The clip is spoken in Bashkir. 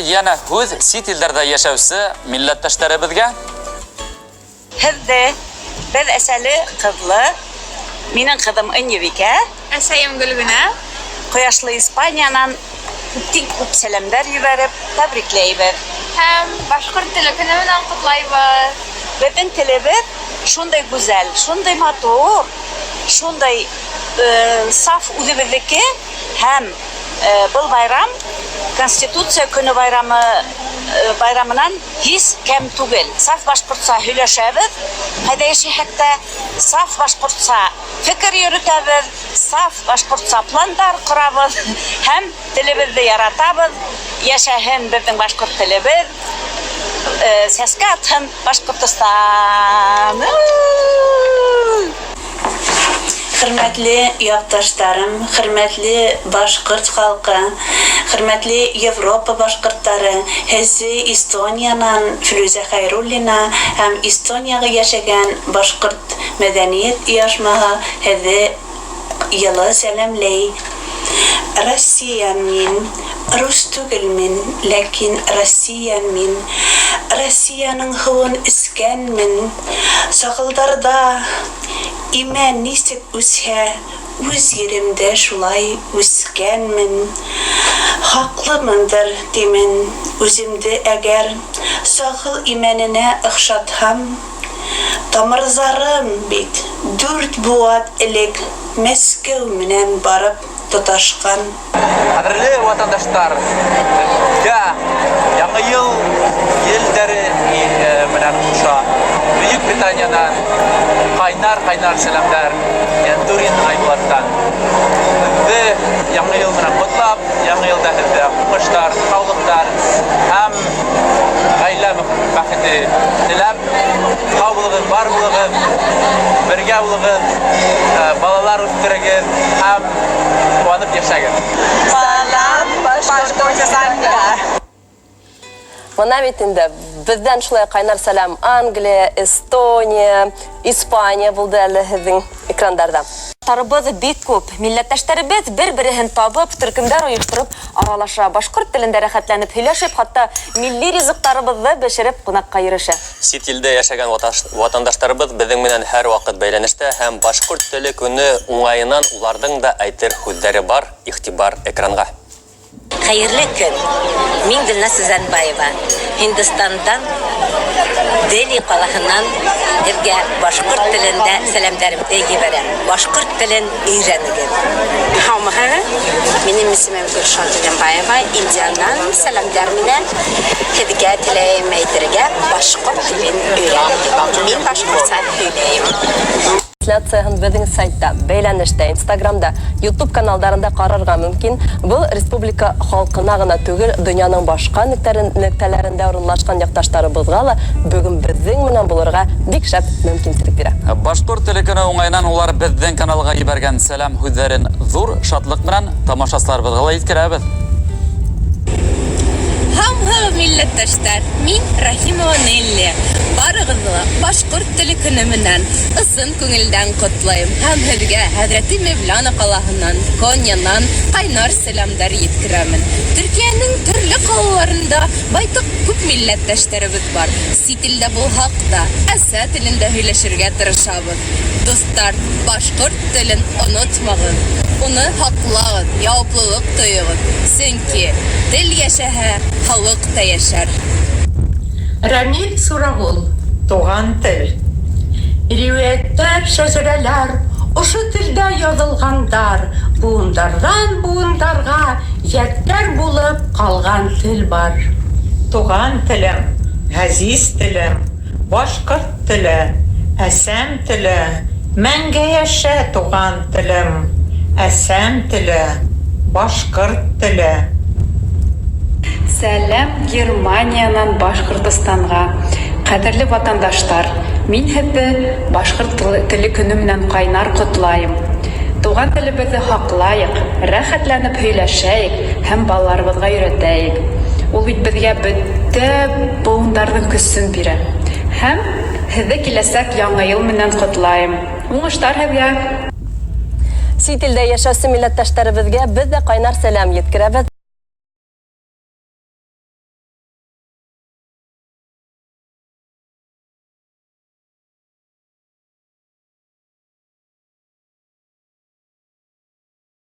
Йәнә һүҙ сит илдәрҙә йәшәүсе милләттәштәребеҙгә. Һеҙҙе беҙ әсәле ҡыҙлы, минең ҡыҙым Ынйыбикә, Әсәйем Гөлгенә. Ҡояшлы Испаниянан күптин күп сәләмдәр ебәреп тәбрикләйбеҙ. Һәм башҡорт теле көнө менән ҡотлайбыҙ. Беҙҙең телебеҙ шундай гүзәл, шундай матур, шундай саф үҙебеҙҙеке һәм был байрам Конституция көнө байрамы байрамынан һис кәм түгел. Саф башҡортса һөйләшәбеҙ, ҡайҙа йәшәһәк тә, саф башҡортса фекер йөрөтәбеҙ, саф башҡортса пландар ҡорабыҙ һәм телебеҙҙе яратабыҙ. Йәшәһен беҙҙең башҡорт телебеҙ, сәскә атһын Башҡортостан! Хөрмәтле якташтарым, хөрмәтле башкорт халкы, хөрмәтле Европа башкортлары, һеҙҙе Эстониянан Флүзә Хәйруллина һәм Эстониягә йәшәгән башкорт мәдәниет оешмаһы һеҙҙе йылы сәләмләй. Россиян мин, рус түгел мин, ләкин Россиян мин. Россияның һыуын эскәнмен. Сағылдарҙа имән нисек үҫһә, үҙ еремдә шулай үҫкәнмен. Хаҡлымындыр тимен үҙемде әгәр сағыл имәненә оҡшатһам. Тамырҙарым бит дүрт быуат элек Мәскәү менән барып тоташҡан. Ҡәҙерле ватандаштар, һеҙгә Яңы йыл елдәре менән ҡуша Бөйөк Британиянан ҡайнар-ҡайнар сәләмдәр Янтурин Айбулаттан. Һеҙҙе Яңы йыл менән ҡотлап, Яңы йылда һеҙҙә уңыштар, һаулыҡтар һәм ғаилә бәхете теләп, һау булығыҙ, бар булығыҙ, бергә булығыҙ, балалар үҫтерегеҙ һәм ҡыуанып йәшәгеҙ. Salam Башҡортостанға! Бына бит инде беҙҙән шулай ҡайнар сәләм Англия, Эстония, Испания булды әле һеҙҙең экрандарҙа. Тарыбыҙ бик күп. Милләттәштәребеҙ бер-береһен табып, төркөмдәр ойоштороп аралаша. Башҡорт телендә рәхәтләнеп һөйләшеп, хатта милли ризыҡтарыбыҙҙы бешереп ҡунаҡҡа йөрөшә. Сит илдә йәшәгән ватандаштарыбыҙ беҙҙең менән һәр ваҡыт бәйләнештә һәм башҡорт теле көнө уңайынан уларҙың да әйтер һүҙҙәре бар. Иғтибар экранға. Хәйерле көн. Мин Гөлназ Изанбаева. Һиндостандан Дели ҡалаһынан һеҙгә башҡорт телендә сәләмдәремде ебәрәм. Башҡорт телен өйрәнегеҙ. Һаумыһығыҙ. Минең исемем Гөлшат Изанбаева. Индиянан сәләмдәр менән һеҙгә теләйем әйтергә башҡорт телен өйрәнегеҙ. Мин башҡортса һөйләйем. Трансляцияһын беҙҙең сайтта, бәйләнештә, Инстаграмда, YouTube каналдарында ҡарарға мөмкин. Был республика халҡына ғына түгел, донъяның башҡа нөктәләрендә урынлашҡан яҡташтарыбыҙға ла бөгөн беҙҙең менән булырға бик шәп мөмкинселек бирә. Башҡорт теле көнө уңайынан улар беҙҙең каналға ебәргән сәләм һүҙҙәрен ҙур шатлыҡ менән тамашасыларыбыҙға ла еткерәбеҙ. Һаумыһығыҙ, милләттәштәр! Мин Рахимова Нелли. Барығыҙҙы ла башҡорт теле көнө менән ысын күңелдән ҡотлайым һәм һеҙгә Хәҙрәти Мевляна ҡалаһынан, Коньянан ҡайнар сәләмдәр еткерәмен. Төркиәнең төрлө ҡалаларында байтаҡ күп милләттәштәребеҙ бар. Сит илдә булһаҡ та, әсә телендә һөйләшергә тырышабыҙ. Дуҫтар, башҡорт телен онотмағыҙ, уны һаҡлағыҙ, яуаплылыҡ тойоғоҙ. Сөнки тел йәшәһә, халыҡ та йәшәр. Рәмил Сурағул, Туған тел. Риүәйәттәр, шәжәрәләр ошо телдә яҙылғандар, быуындарҙан быуындарға ядкәр булып ҡалған тел бар. Туған телем, ғәзиз телем, башҡорт теле, әсәм теле, мәңге йәшә туған телем, әсәм теле, башҡорт теле. Сәләм Германиянан Башҡортостанға. Ҡәҙерле ватандаштар, мин һеҙҙе башҡорт теле көнө менән ҡайнар ҡотлайым. Туған телебеҙҙе һаҡлайыҡ, рәхәтләнеп һөйләшәйек һәм балаларыбыҙға өйрәтәйек. Ул бит беҙгә бөтә быуындарҙың көсөн бирә. Һәм һеҙҙе киләсәк Яңы йыл менән ҡотлайым. Уңыштар һеҙгә! Сит илдә йәшәүсе милләттәштәребеҙгә беҙ ҙә ҡайнар сәләм еткерәбеҙ.